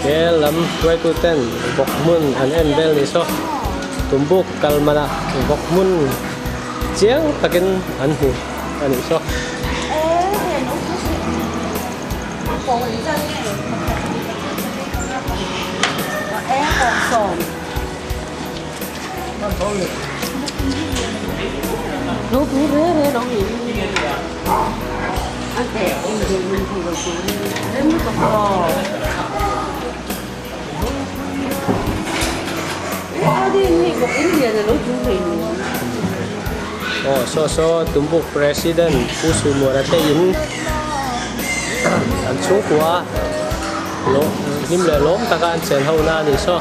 He lam hruaitu ten vawk hmun an en vel ni saw tumbuk kal mana vawk hmun chiang takin an hmu a nih saw. Aw saw saw Tumbuk President Pu Suimuana te in an chhungkua hlim leh lawm taka an chen ho na a ni saw.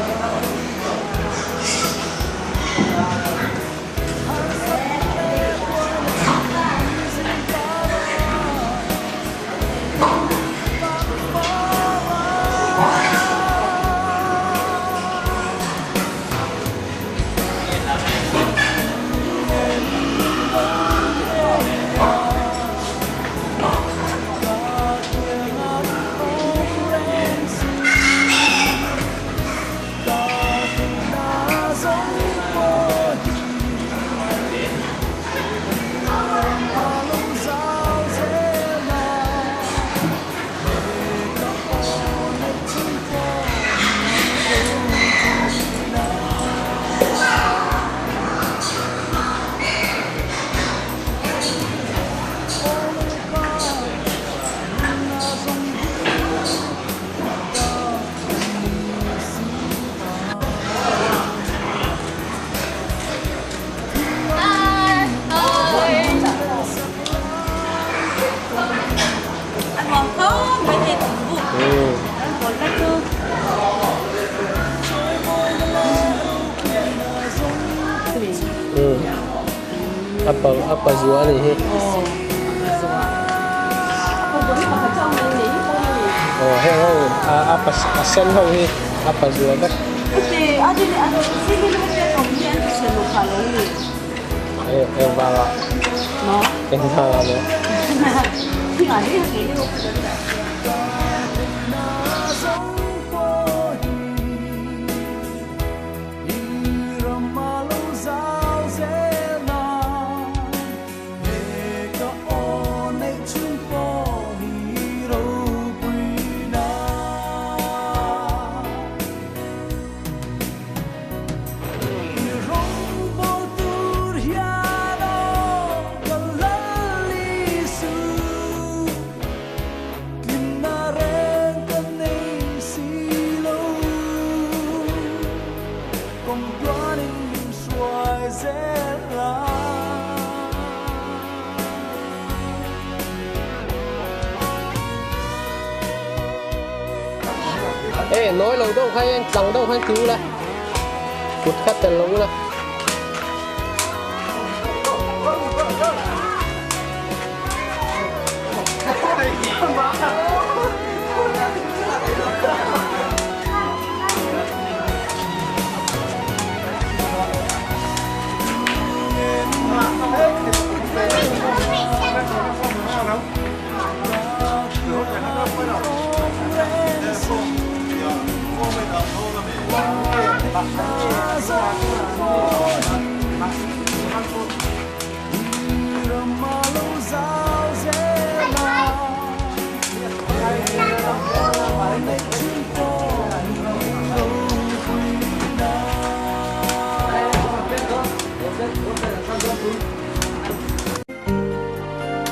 Apa zua a nih hi. Aw heng ho a sen ho hi a pa zua vek. Eng vanga eng vanga maw. Ê nói lâu đâu hay anh chẳng đâu hay cứu là cút khát tần lâu là